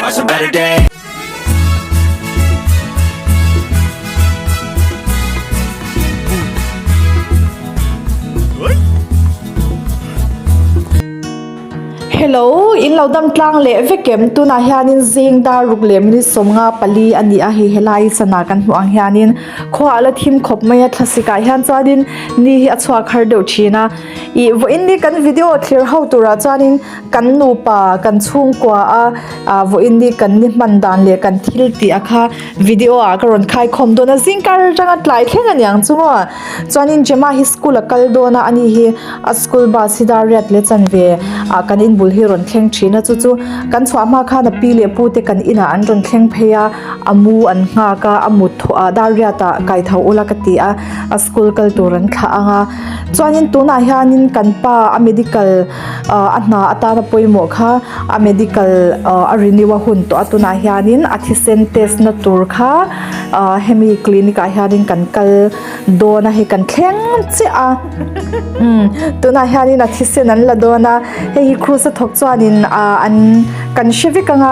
are some better days. Hello, in lo dam tlang leh vek em? Tunah hianin zing dar ruk leh minute 54 a ni a, hei helai sana kan hmuh ang hianin khua a la thim khawp mai a, thlasik ah hian chuanin ni hi a chhuak har deuh thin a. Ih vawiin ni kan video thlir ho turah chuanin kan nupa kan chhungkua a ah vawiin ni kan ni hman dan leh kan thil tih a kha video ah ka rawn khai khawm dawn a zing kar atanga tlai thleng a niang chu maw chuanin Gemma hi school a kal dawn a ani hi a school bus hi dar riat leh chanve ah kan inbul hi rawn thleng thin a chu chu kan chhuah hma khan a pi leh pu te kan inah an rawn thleng phei a a mu an nghak a a mut thawh ah dar riat ah kai tho ula ka ti a a school kal tur an thlah ang a chuanin tunah hianin kan pa a medical ah a hna atana pawimawh kha a medical ah a renew a hun tawh a tunah hianin a thisen test na tur kha ah hemi clinic ah hianin kan kal dawn a hei kan thleng chiah a umm tunah hianin a thisen an la dawn a hei hi cruise a thawk chuanin ah an kan hre vek anga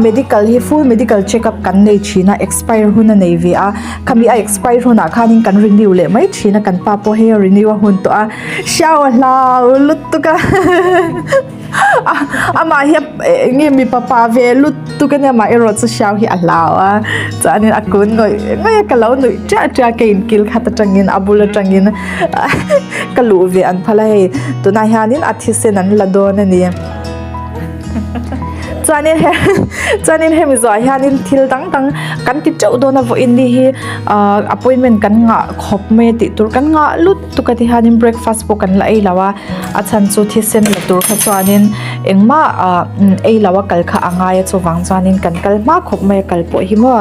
medical hi full medical check up kan nei thin a expire hun a nei ve a khami a expire hunah khanin kan renew leh mai thin a kan pa pawh hei a renew a hun tawh a hriau a hlau lutuk a amah hi eng nge mipa pa ve lutuk ania amah erawh chu hriau hi a hlau a chuanin a kun ngawih ngawih a ka lo nuih ṭiah ṭiah a ka inkil khat atangin a bul atangin ka luh ve an phal a hei tunah hianin a thisen an la dawn a ni. Chuanin he chuanin hemi zawhah hianin thil dang dang kan ti teuh dawn a vawiin ni hi ahh appointment kan ngah khawp mai a tih tur kan ngah lutuk a ti hianin breakfast pawh kan la ei lo a a chhan chu thisen la tur kha chuanin engmah ahh ei lo a kal kha a ngai a chuvang chuanin kan kal hma khawp mai a kal pawh hi maw.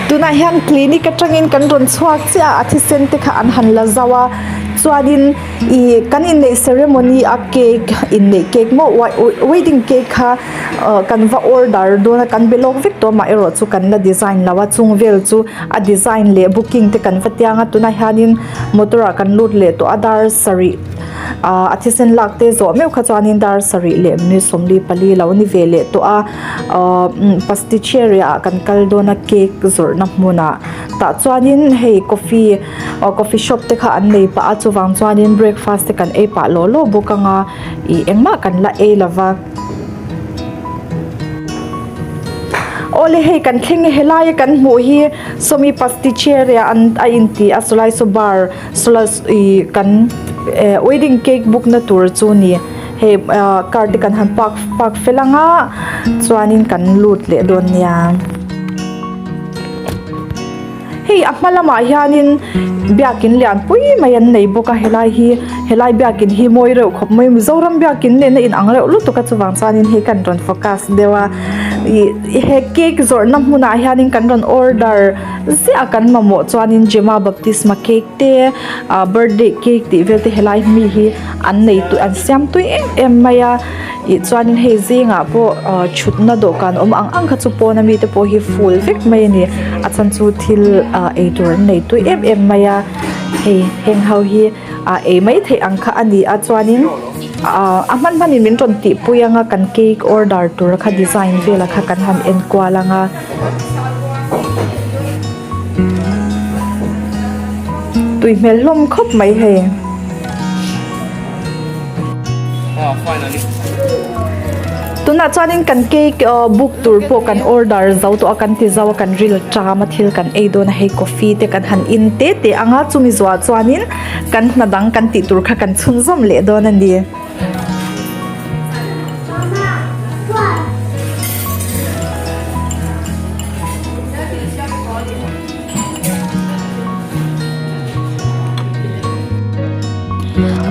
Tunah hian clinic atangin kan rawn chhuak chiah a a thisen te kha an han la zauh a chuanin. Ih kan inneih ceremony a cake inneih cake maw wedding cake kha ah kan va order dawn a kan be lawk vek tawh amaherawh chu kan la design lo a chung vel chu a design leh booking te kan va tiang a tunah hianin motor ah kan lut leh tawh a dar sarih ah a thisen lak te zawh meuh kha chuanin dar sarih leh minute 44 lo ni ve leh tawh a ah pasticheria ah kan kal dawn a cake zawrhna hmunah tah chuanin hei coffee. aw coffee shop te kha an nei pah a chuvang chuanin breakfast te kan ei pah law law bawk anga ih engmah kan la ei lova. Awle hei kan thleng e helai a kan hmuh hi sawmi pasticheria an a inti a sawlai saw bar sawlai ih kan eh wedding cake book na tur chu a ni hei ah car te kan han park park fel anga chuanin kan lut leh dawn nia. Hei a hma lamah hianin biakin lian pui mai an nei bawk a helai hi helai biakin hi mawi reuh khawp mai Mizoram biakin nen a inang reuh lutuk a chuvang chuanin hei kan rawn focus deuh a ih he cake zawrhna hmunah hianin kan rawn order ziah a kan mamawh chuanin Gemma baptisma cake te ah birthday cake tih vel te helai mi hi an nei tui an siam tui em em mai a. Ih chuanin hei zingah pawh ah thutna dawhkan awm ang ang kha chu pawn ami te pawh hi full vek mai a ni a chhan chu thil ah eitur an nei tui em em mai a hei heng ho hi ah ei mai theih ang kha a ni a chuanin ah a hman hmanin min rawn tih pui anga kan cake order tur kha design vel kha kan han en kual ang a. Tui hmel hlawm khawp mai hei. Tunah chuanin kan cake book tur pawh kan order zo tawh a kan ti zo a kan ril ṭam a thil kan ei dawn a hei coffee te kan han in te te ang a chumi zuah chuanin kan hna dang kan tih tur kha kan chhunzawm leh dawn a ni.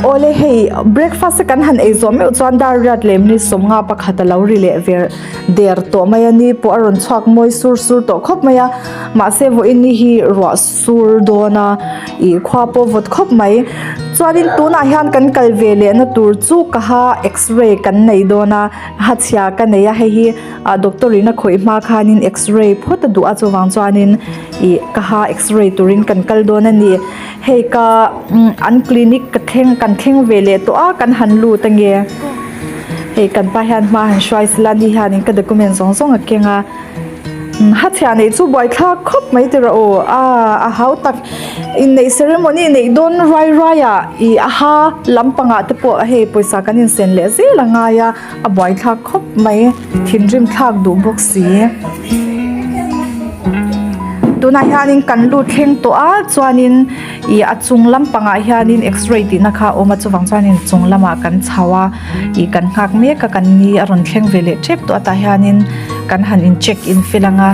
Awle hei breakfast a kan han ei zawh meuh chuan dar riat leh minute 51 a lo ri leh ver der tawh mai a ni pawh a rawn chhuak mawi sur sur tawh khawp mai a mahse vawiin ni hi ruah sur dawn a ih khua pawh vawt khawp mai chuanin tunah hian kan kal ve leh na tur chu ka ha x-ray kan nei dawn a hachhia ka nei a hei hi ah doctor in a khawih hma khanin x-ray phawt a duh a chuvang chuanin ih ka ha x-ray turin kan kal dawn a ni hei ka an clinic ka thleng kan thleng ve leh tawh a kan han lut ange. Hei kan pa hian hma han hruai sela ni hianin ka document zawng zawng a keng a hachhia neih chu buaithlak khawp mai tiraw aw ah a hau tak inneih ceremony neih dawn ruai ruai ah ih a ha lampangah te pawh hei pawisa kan insen leh zel a ngai a a buaithlak khawp mai thinrim thlak duh bawk si tunah hianin kan lut thleng tawh a chuanin ih a chung lampangah hianin x-ray tihna kha a awm a chuvang chuanin chung lamah kan chho a. Ih kan nghak mek a kan ni a rawn thleng ve leh tep tawh a tah hianin kan han in check in fel ang a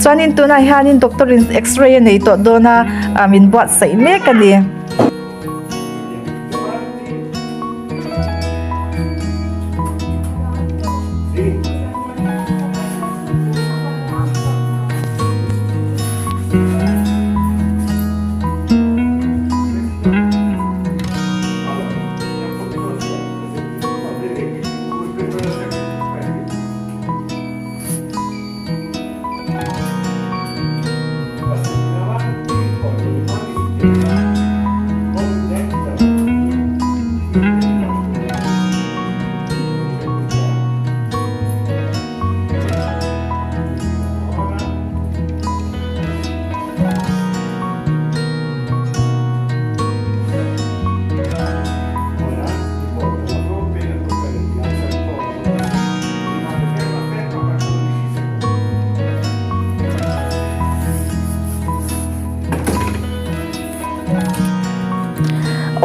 chuanin tunah hianin doctor in x-ray a nei tawh dawn a ah min buatsaih mek a ni.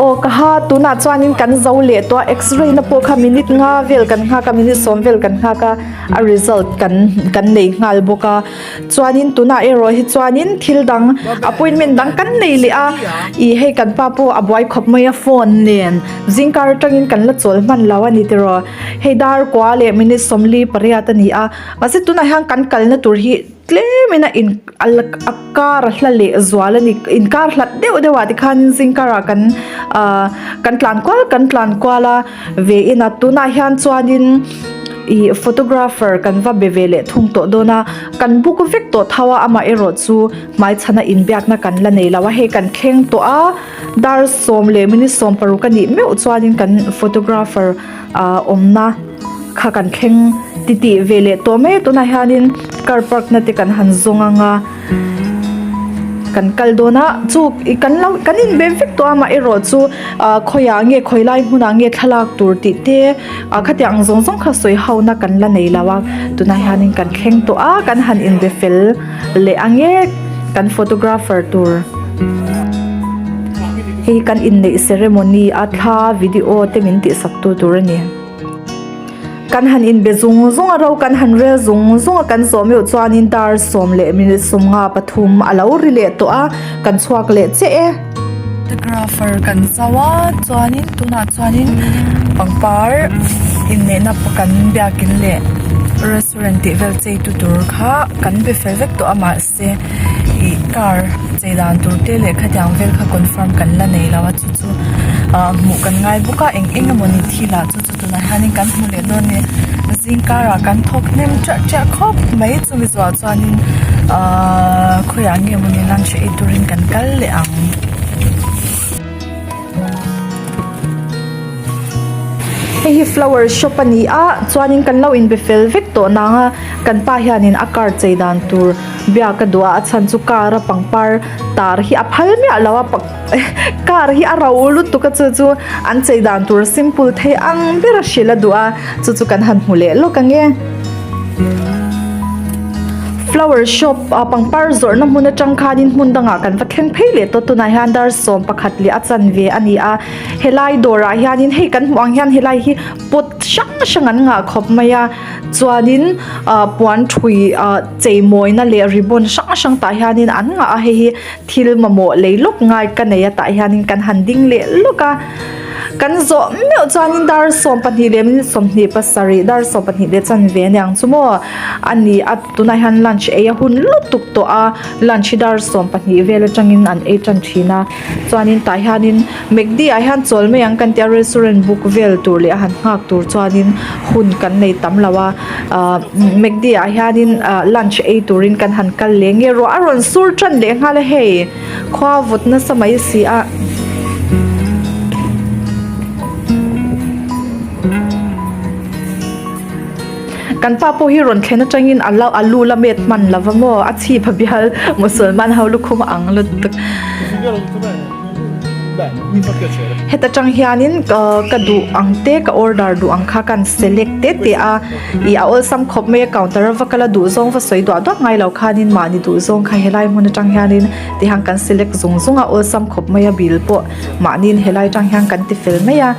Aw ka ha tunah chuanin kan zo leh tawh a x-ray na pawh kha minute nga vel kan nghak a minute sawm vel kan nghak a a result kan kan nei nghal bawk a. Chuanin tunah erawh hi chuanin thil dang appointment dang kan nei leh a ih hei kan pa pawh a buai khawp mai a phone nen zingkar atangin kan la chawl hman lo a ni tiraw hei dar kua leh minute sawmli pariat a ni a mahse tunah hian kan kalna tur hi tlemin a in a kar a hla leh zual a ni inkar hlat deuh deuh ah tikhanin zingkar ah kan ah kan tlan kual kan tlan kual a ve in a tunah hian chuanin. Ih photographer kan va be ve leh thung tawh dawn a kan book vek tawh tho a amah erawh chu hmaichhana inbiakna kan la nei lo a hei kan thleng tawh a dar sawm leh minute sawm paruk a nih meuh chuanin kan photographer ah awmna kha kan thleng titih ve leh tawh mai a tunah hianin car park na te kan han zawng ang a. Kan kal dawn a chu kan lo kan inbe vek tawh a amaherawh chu ah khawiah nge khawi lai hmunah nge thlalak tur tih te ah khatiang ang zawng zawng kha sawi ho na kan la nei lo a tunah hianin kan thleng tawh a kan han inbe fel leh ang e kan photographer tur hei kan inneih ceremony a thla video te min tihsak tu tur a ni. Kan han inbe zung zung a ro kan han rel zung zung a kan zawh meuh chuanin dar sawm leh minute sawmnga pathum a lo ri leh tawh a kan chhuak leh chiah e. Photographer kan zo a chuanin tunah chuanin pangpar inneihna kan biakin leh restaurant tih vel chei tu tur kha kan be fel vek tawh a mahse ih car chei dan tur te leh khatiang vel kha confirm kan la nei lo a chu chu ah hmuh kan ngai bawk a eng eng emawni thil ah chu. Tunah hianin kan hmu leh dawn a ni zing karah kan thawk hnem ṭiah ṭiah khawp mai chumi zawhah chuanin ahh khawiah nge mawni lunch ei turin kan kal leh ang. Hei hi flower shop a ni a chuanin kan lo inbe fel vek tawh nang a kan pa hianin a car chei dan tur biak a duh a a chhan chu car a pangpar tar hi a phal miah lo a. Car hi a ro lutuk a chu chu an chei dan tur simple thei ang ber a hrilh a duh a chu chu kan han hmu leh lawk ang e. Flower shop ah pangpar zawrhna hmun atang khanin hmun dangah kan va thleng phei leh tawh tunah hian dar sawm pakhat leh a chanve a ni a helai dawrah hianin hei kan hmuh ang hian helai hi pot hrang hrang an ngah khawp mai a chuanin ah puan thui ah chei mawina leh ribbon hrang hrang tah hianin an ngah a hei hi. Thil mamawh lei lawk ngai ka nei a tah hianin kan han ding leh lawk a, kan zawh meuh chuanin dar 12 leh minute 27 dar 12 leh chanve aniang chu maw a ni a tunah hian lunch ei a hun lutuk tawh a lunch hi dar 12 vel atangin an ei tan thin a chuanin tah hianin McD ah hian chawl mai ang kan tia restaurant book vel tur leh a han nghak tur chuanin hun kan nei tam lo a. Ahh McD ah hianin ah lunch ei turin kan han kal leh nge ruah a rawn sur tan leh nghal a hei khua vawt nasa mai si a. Kan pa pawh hi rawn thlen atangin a lo a lu la met hman lo va maw a chhip a bial Musalman ho lukhum a ang lutuk. Heta tang hianin ka duh ang te ka order duh ang kha kan select te te a ih a awlsam khawp mai a counter a va kal a duh zawng va sawi duah duah ngai lo khanin mahni duh zawng kha helai hmun atang hianin tihian kan select zung zung a awlsam khawp mai a bill pawh mahniin helai tang hian kan ti fel mai a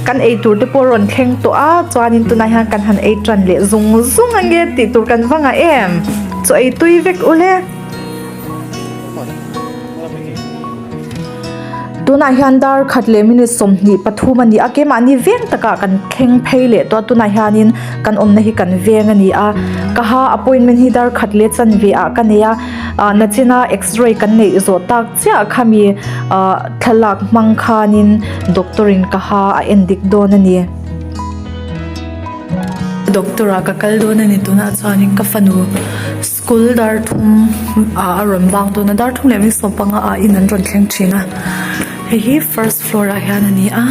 kan ei tur te pawh a rawn thleng tawh a chuanin tunah hian kan han ei tan leh zung zung ang e tih tur kan va ngah em chaw ei tui vek ule. Tunah hian dar khat leh minute 23 a ni a keimahni veng takah kan thleng phei leh tawh a tunah hianin kan awmna hi kan veng a ni a ka ha appointment hi dar khat leh chanve ah ka nei a ah nachina x-ray kan neih zawh tak chiah khami ah thlalak hmang khanin doctor in ka ha a en dik dawn a ni. Doctor ah ka kal dawn a ni tunah chuanin ka fanu. School dar thum ah a rawn bang dawn a dar thum leh minute 15 ah in an rawn thleng thin a hei hi first floor ah hian a ni a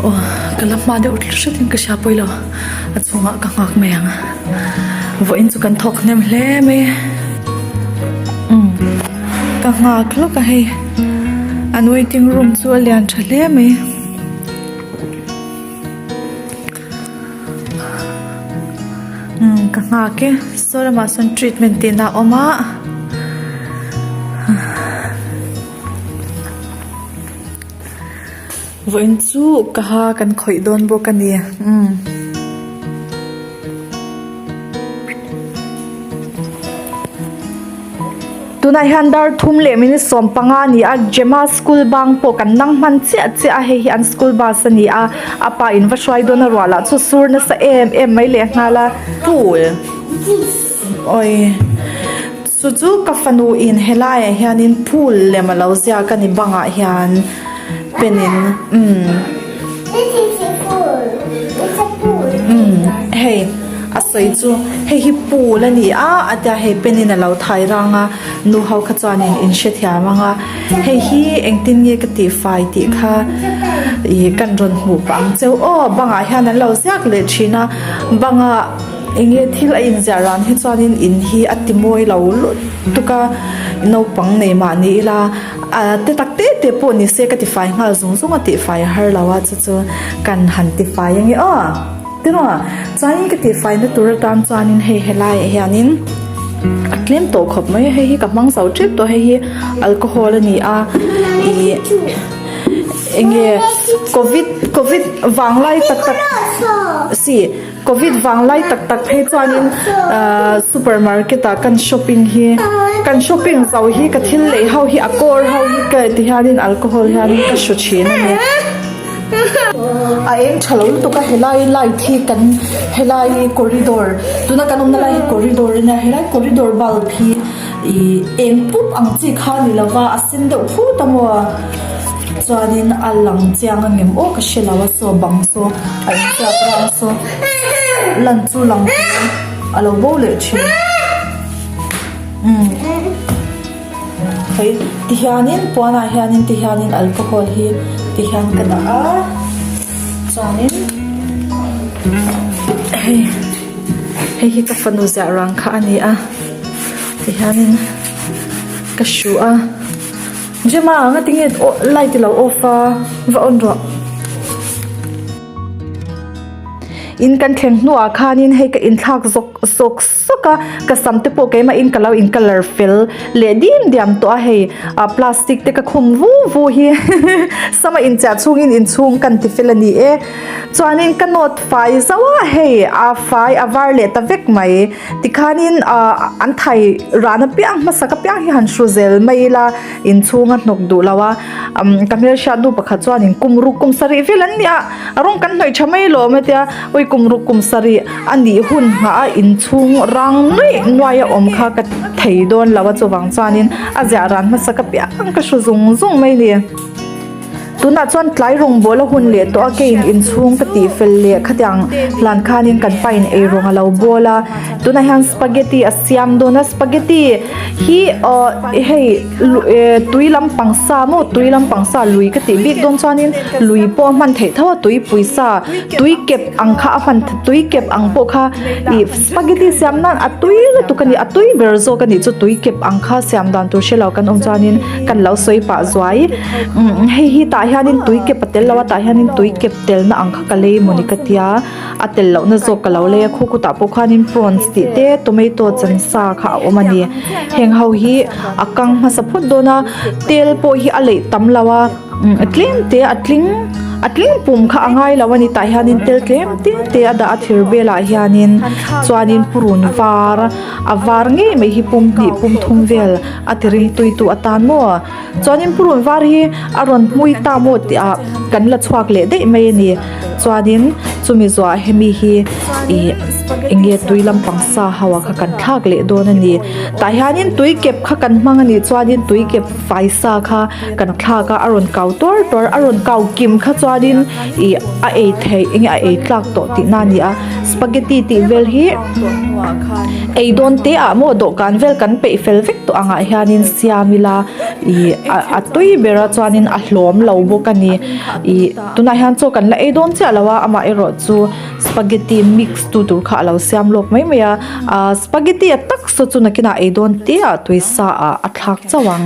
aw ka la hma deuh hret in ka hria pawi lo a chhungah ka nghak mai ang vawiin chu kan thawk hnem hle mai umm ka nghak lawk a hei an waiting room chu a lian tha hle mai. Umm ka nghak e saw lamah sawn treatment tihna a awm a vawiin chu ka ha kan khawih dawn bawk a ni umm. Tunah hian dar thum leh minute 15 a ni a Gemma school bang pawh kan nang hman chiah chiah a hei hi an school bus a ni a a pa in va hruai dawn a ruah lah chu sur nasa em em mai leh nghal a pool awi chu chu ka fanu in helai ah hianin pool lem a lo ziak a ni bangah hian pen in umm umm hei a sawi chu hei hi pool a ni a a tia hei pen in a lo thai rang a nu ho kha chuanin in hrethiam ang a hei hi engtin nge ka tih fai tih kha ih kan rawn hmuh pah ang cheu aw bangah hian an lo ziak leh thin a bangah eng nge thil a inziah ran hi chuanin in hi a ti mawi lo lutuk a naupang nei mah ni ila. A te tak te te pawh ni se ka tifai nghal zung zung a tihfai a har lo a chu chu kan han tifai ange aw tiraw chuanin ka tihfai na tur atan chuanin hei helai ah hianin a tlem tawh khawp mai a hei hi ka hmang zo tep tawh hei hi alcohol a ni a ih eng nge covid covid vanglai tak tak si. Covid vang lai tak tak phei chuanin ahh super market ah kan shopping hi kan shopping zo hi ka thil lei ho hi a kawr ho hi ka ti hianin alcohol hianin ka hru thin a ni. A eng tha lo lutuk a helai light hi kan helai corridor tuna kan awmna lai hi corridor a nia helai corridor bulb hi ih eng pup ang chi kha ni lova a sen deuh phut a maw. Chuanin a lang chiang a ngem aw ka hre lo a saw bang saw a inchhiat rang saw lan chu lang thei a lo bo leh thin umm hei ti hianin puanah hianin ti hianin alcohol hi ti hian ka dah a chuanin hei hei hi ka fanu ziah rang kha a ni a ti hianin ka hru a. Gemma nga tinge light ilo off a va on rawh. In kan thleng hnuah khanin hei ka inthlak zawk zawk sawk a ka sam te pawh keimah in ka lo in colour fel leh dim diam tawh a hei ah plastic te ka khum vu vu hi sama inchiah chhungin inchhung kan ti fel a ni e chuanin ka note fai zauh a hei a fai a var leh ta vek mai. Tikhanin ah an thai rah apiang hmasak apiang hi han hru zel mai ila inchhung a hnawk duh lo a umm ka hmelhriat nu pakhat chuanin kum ruk kum sarih vel an nia a rawng kan hnawih tha mai lawm a tia ui kum ruk kum sarih a nih hun nghah a inchhung rang nuih nuai a awm kha ka thei dawn lo a chuvang chuanin a ziah ran hmasak apiang ka hru zung zung mai a ni. Tunah chuan tlai rawngbawla hun leh tawh a keiin inchhung ka tih fel leh khatiang hlan khanin kan pain eirawng a lo bawl a. Tunah hian spaghetti a siam dawn a spaghetti hi aw hei tui lampang sa maw tui lampang sa lui ka tih bik dawn chuanin lui pawh a hman theih tho a tuipui sa tui kep ang kha a hman tui kep ang pawh kha ih spaghetti siam nan a tui lutuk a ni a tui ber zawk a nih chu tui kep ang kha siam dan tur hre lo kan awm chuanin kan lo sawi pah zuai umm hei hi tah hianin tui kep a tel lo a tah hianin tui kep telna ang kha ka lei mawni ka tia. A tel lohna zawk ka lo lei a, khu kutah pawh khuanin prawns tih te tomato chan sa kha a awm a ni. Heng ho hi a kang hmasa phawt dawn a, tel pawh hi a leih tam lo a, tlem te a tling a tling pum kha a ngai lo a ni tah hianin tel tlem te te a dah a thir velah hianin chuanin purun var a var ngei mai hi pum hnih pum thum vel a ti ringtui tu atan maw. Chuanin purun var hi a rawn hmui ta maw tih ah kan la chhuak leh daih mai a ni. Chuanin chumi zuah hemi hi ih eng nge tui lampang sa ho ah kha kan thlak leh dawn a ni. Tah hianin tui kep kha kan hmang a nih chuanin tui kep fai sa kha kan thlak a, a rawn kau tuar tuar a rawn kau kim kha chuanin ih a ei theih eng nge a ei tlak tawh tihna a ni a. Spaghetti tih vel hi ei dawn te ah maw dawhkan vel kan peih fel vek tawh angah hianin siam ila ih a tui ber a chuanin a hlawm lo bawk a ni ih tunah hian chaw kan la ei dawn chiah lo a amaherawh chu spaghetti mix tu tur kha a lo siam lawk mai mai a ah spaghetti a tak saw chu nakinah ei dawn te ah tui sa ah a thlak chauh ang.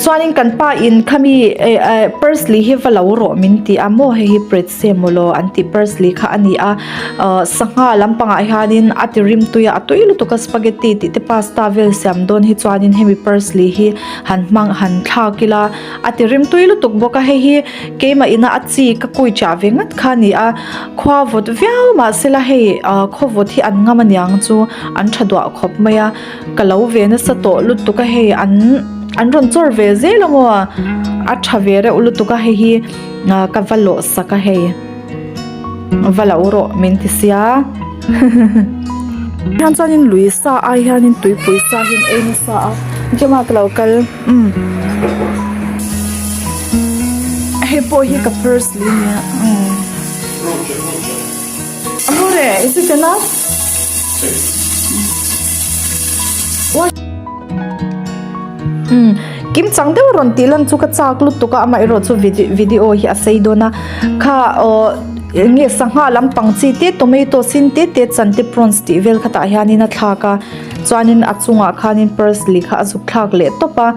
Chuanin kan pa in khami eh eh parsley hi va lo rawh min ti a maw hei hi pretzemawlaw an tih parsley kha a ni a ah sangha lampangah hianin a ti rim tui a a tui lutuk a spaghetti tih te pasta vel siam dawn hi chuanin hemi parsley hi han hmang han thlak ila a ti rim tui lutuk bawk a hei hi keimah ina a chi ka kui chah ve ngat kha a ni a khua vawt viau mahsela hei ah khaw vawt hi an ngam aniang chu an tha duah khawp mai a. Ka lo ve nasa tawh lutuk a hei an an rawn chawr ve zel a maw a tha ve reuh lutuk a hei hi ka va lawh sak a hei va lo rawh min ti sia hian chuanin lui sa ai hianin tuipui sa hi an ei nasa a gym ah ka lo kal umm hei pawh hi ka first lui nia umm. Amore, is it enough? Um, kim chang deuh rawn tih lan chu ka chak lutuk a amaherawh chu video hi a sei dawn a kha aw nge sangha lampang chi te tomato sin te te chan te prawns tih vel kha tah hianin a thlak a chuanin a chungah khanin parsley kha a zuk thlak leh tawp a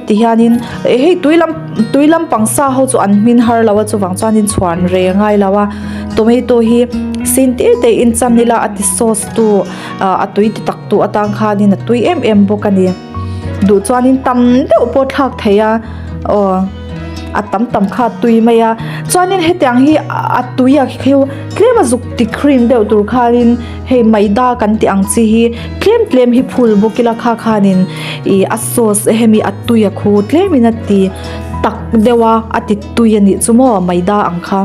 tihianin hei tui lam tui lampang sa ho chu an hmin har lo a chuvang chuanin chhuan rei a ngai lo a tomato hi sin te te in chan ila a ti sauce tu ah a tui ti tak tu atang khanin a tui em em bawk a ni duh chuanin tam deuh pawh thlak thei a aw a tam tam kha a tui mai a chuanin hetiang hi a tui a khiu tlem a zuk ti cream deuh tur khanin hei maida kan tih ang chi hi tlem tlem hi phul bawk ila kha khanin ih a sauce hemi a tui a khu tlemin a ti tak deuh a a ti tui a nih chu maw maida ang kha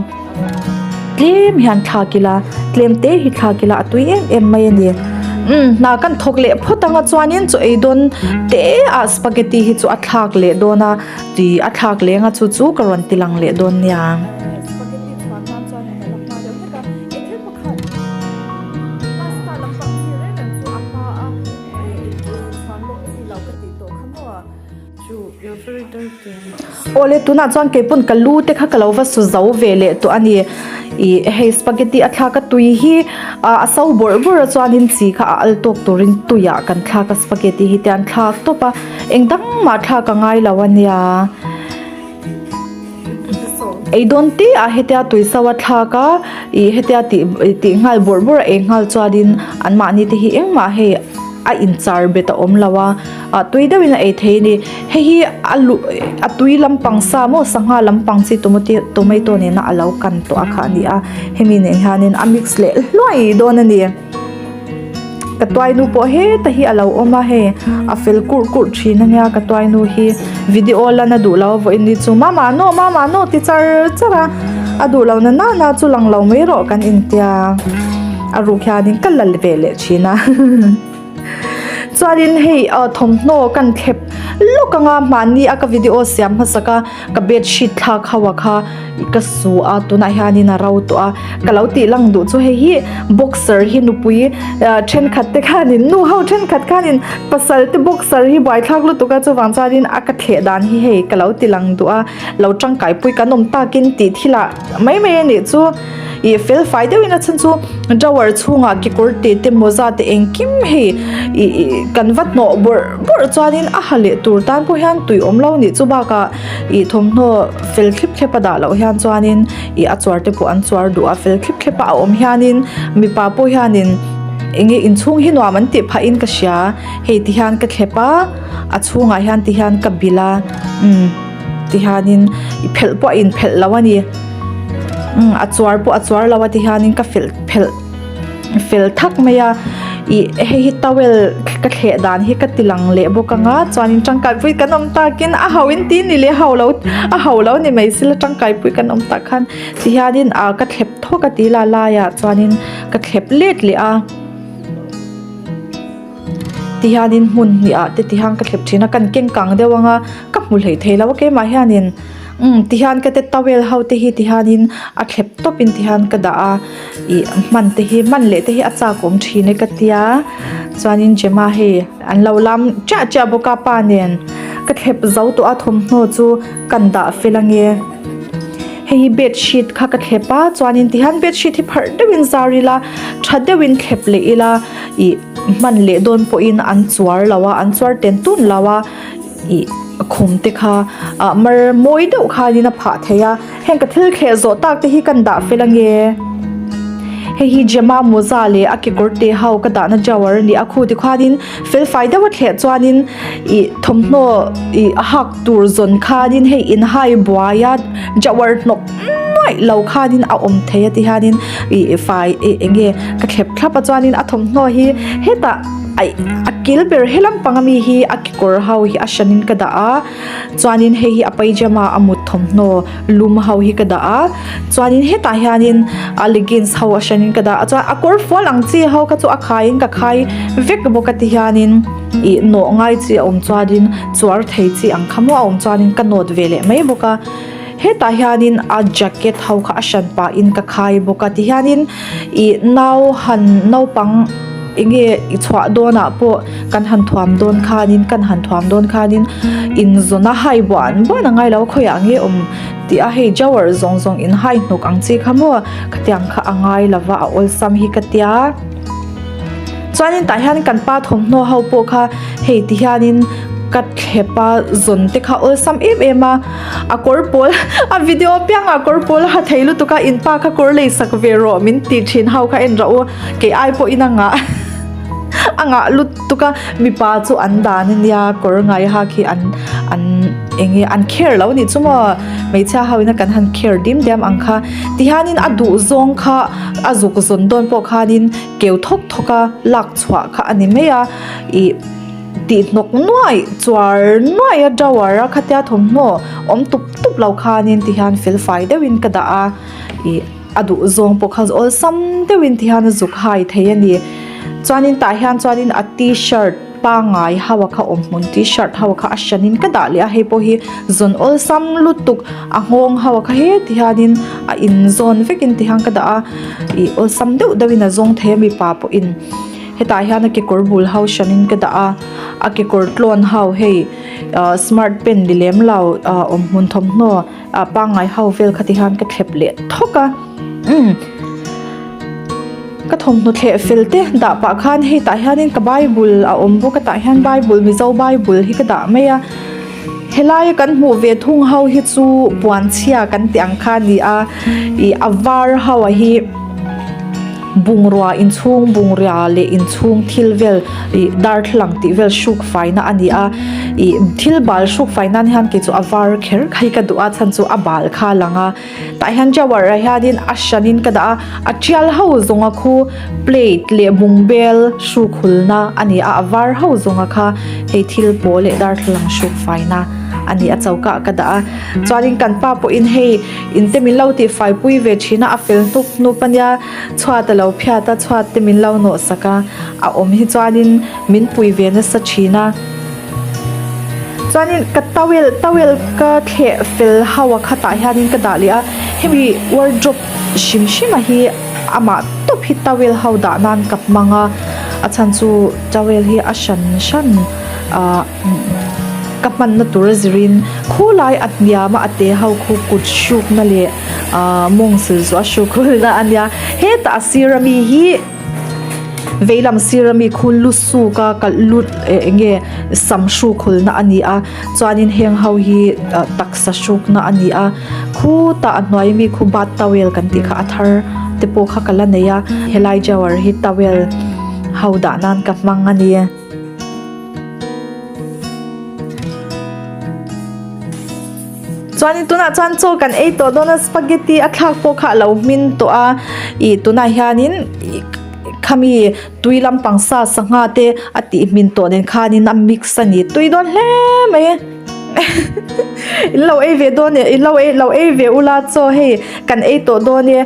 tlem hian thlak ila tlem te hi thlak ila a tui em em mai a ni umm hna kan thawk leh phawt anga chuanin chaw ei dawn te ah spaghetti hi chu a thlak leh dawn a tih a thlak leng a chu chu ka rawn ti lang leh dawn nia. Awle tunah chuan keipawn ka lu te kha ka lo va su zo ve leh tawh a ni ih hei spaghetti a thlak a tui hi ah a so bawrh bawrh a chuanin chi kha a al tawk turin tuiah kan thlak a spaghetti hi te an thlak tawp a eng dang mah thlak a ngai lo a nia. Ei dawn te ah hetia tui so a thlak a ih hetia tih tih nghal bawrh bawrh a ei nghal chuanin anmahni te hi engmah hei a inchar bet a awm lo a ah tui deuhin a ei thei a ni hei hi a luh a tui lampang sa maw sangha lampang chi tomato nena a lo kan tawh a kha a ni a hemi nen hianin a mix leh hluai dawn a ni. Ka tuainu pawh heta hi a lo awm a hei a fel kurh kurh thin a nia ka tuainu hi video lan a duh lo a vawiin ni chu mama naw mama naw ti char char a a duh lo na nana chu lang lo mai rawh kan intia a ruk hianin ka la ve leh thin a. Chuanin hei ah thawmhnaw kan thlep lawk anga mahni a ka video siam hmasak a ka bedsheet thlak ho a kha ka su a tunah hianin a ro tawh a ka lo tih lang duh chu hei hi boxer hi nupui ah thenkhat te khanin nu ho thenkhat khanin pasal te boxer hi buaithlak lutuk a chuvang chuanin a ka thleh dan hi hei ka lo ti lang duh a lo tangkai pui kan awm takin tih thil ah mai mai a nih chu ih fel fai deuhin a chhan chu drawer chhungah kekawr te te mawza te engkim hei ih ih kan va hnawh bawrh bawrh chuanin a ha leh tur tan pawh hian tui awm lo nih chu bakah ih thawmhnaw fel thlip thlep a dah loh hian chuanin ih a chuar te pawh an chuar duh a fel thlip thlep a a awm hianin mipa pawh hianin eng nge inchhung hi nuam an tih phahin ka hria hei ti hian ka thlep a a chhungah hian ti hian ka bilh a umm ti hianin i phelh pawh a inphelh lo a ni umm a chuar pawh a chuar lo a ti hianin ka felh phelh fel thak mai a ih hei hi towel ka thleh dan hi ka ti lang leh bawk ang a chuanin tangkai pui kan awm takin a ho in ti ni leh a ho lo a ho lo ni mai sila tangkai pui kan awm tak khan ti hianin ah ka thlep thawk a ti la laiah chuanin ka thlep let leh a. Tihianin hmun hnih ah te tihian ka thlep thin a kan keng kang deuh ang a ka hmu hlei thei lo a keimah hianin umm tihian ka te towel ho te hi tihianin a thlep tawp in tihian ka dah a ih hman te hi hman leh te hi a chak awm thin e ka tia chuanin Gemma hei an lo lam chiah chiah bawk a pa nen ka thlep zo tawh a thawmhnaw chu kan dah fel ange hei hi bedsheet kha ka thlep a chuanin tihian bedsheet hi pharh deuhin zar ila tha deuhin thlep leh ila ih hman leh dawn pawhin an chuar lo a an chuar ten tun lo a ih khum te kha ah mar mawi deuh khanin a phah thei a heng ka thil thleh zawh tak te hi kan dah fel ange hei hi Gemma mawza leh a kekawr te ho ka dahna drawer a ni a khu tikhuanin fel fai deuh a thleh chuanin ih thawmhnaw ih a hak tur zawn khanin hei inhai buai a drawer hnawk nuaih lo khanin a awm thei a ti hianin ih fai ih eng nge ka thlep thlap a chuanin a thawmhnaw hi hetah aih a kil ber he lampang ami hi a kekawr ho hi a hranin ka dah a chuanin hei hi a pyjama a mut thawmhnaw lum ho hi ka dah a chuanin hetah hianin a leggings ho a hranin ka dah a chuan a kawr fual ang chi ho kha chu a khaiin ka khai vek bawk a ti hianin ih nawh ngai chi a awm chuanin chuar thei chi ang kha maw a awm chuanin ka nawt ve leh mai bawk a. Hetah hianin a jacket ho kha a hran pahin ka khai bawk a tihianin ih nau han naupang eng nge i chhuah dawnah pawh kan han thuam dawn khanin kan han thuam dawn khanin inzawn a hai buan buan a ngai lo a khawiah nge awm tih a hei drawer zawng zawng in hai hnawk ang chi kha maw khatiang kha a ngai lo va a awlsam hi ka tia. Chuanin tah hian kan pa thawmhnaw ho pawh kha hei ti hianin ka thlep a zawn te kha awlsam em em a a kawr pawl a video apiangah kawr pawl a ha thei lutuk a in pa kha kawr lei sak ve rawh min ti thin ho kha en rawh u kei ai pawhin a ngah a ngah lutuk a mipa chu an dan ania kawr ngai ha khi an an eng nge an care lo anih chu maw hmeichhia ho ina kan han care dim diam ang kha tihianin a duh zawng kha a zuk zawn dawn pawh khanin keu thawk thawk a lak chhuah kha a ni mai a ih tih hnawk nuai chuar nuai a drawer a khatia thawmhnaw awm tup tup lo khanin tihian fel fai deuhin ka dah a ih a duh zawng pawh kha awlsam deuhin tihian a zuk hai thei a ni chuanin tah hian chuanin a t-shirt pangngai ho a kha awm hmun t-shirt ho kha a hranin ka dah leh a hei pawh hi zawn awlsam lutuk a nghawng ho a kha heti hianin a inzawn vekin ti hian ka dah a ih awlsam deuh deuhin a zawng thei a mipa pawhin hetah hian a kekawr bul ho hranin ka dah a a kekawr tlawn ho hei ah smart pen ni lem lo ah awm hmun thawmhnaw ah pangngai ho vel kha ti hian ka thlep leh thawk a umm. Ka thawmhnaw thleh fel te dah pah khan hei tah hianin ka bible a awm bawk a tah hian bible mizo bible hi ka dah mai a helaia kan hmuh ve thung ho hi chu puan chhia kan tih ang kha a ni a ih a var ho a hi bungrua inchhung bungrua leh inchhung thil vel ih darthlalang tih vel hruk faina a ni a ih thil bal hruk fai nan hian kei chu a var kher kha hi ka duh a chhan chu a bal kha a lang a. Tah hian drawer ah hianin a hranin ka dah a a tial ho zawnga khu plate leh bungbel hruk hulna a ni a a var ho zawnga kha hei thil pawl leh darthlalang hruk faina. a ni a choka ah ka dah a chuanin kan pa pawhin hei in te min lo tihfai pui ve thin a a fel hnup hnup a nia chhuat a lo phiat a chhuat te min lo nawh sak a a awm hi chuanin min pui ve nasa thin a chuanin ka towel towel ka thleh fel ho a khatah hianin ka dah leh a hemi wardrobe hrim hrim a hi amah tawp hi towel ho dah nan ka hmang a a chhan chu towel hi a hran hran ahh ka hmanna tur a zirin khulai a hniam a a te ho khu kut hrukna leh ahh mawng sil zawh a hruk hulna a nia hetah a sir ami hi veilam sir ami khu lu suk a kalh lut eh eng nge sam hruk hulna a ni a chuanin heng ho hi ah taksa hrukna a ni a khutah a hnuai ami khu bath towel kan tih kha a thar te pawh kha ka la nei a helai drawer hi towel ho dah nan ka hmang a ni. Chuanin tunah chuan chaw kan ei tawh dawn a spaghetti a thlak pawh kha a lo hmin tawh a ih tunah hianin ih khami tui lampang sa sangha te a tih hmin tawh nen khanin a mix a ni tui dawn hle mai in lo ei ve dawn e in lo ei lo ei ve ula chaw hei kan ei tawh dawn e.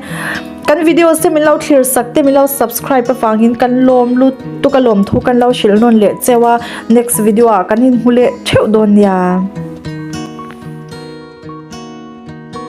Kan videos te min lo thlir sak te min lo subscribe avangin kan lawm lutuk a lawmthu kan lo hrilh nawn leh cheu a next video ah kan inhmu leh theuh dawn nia.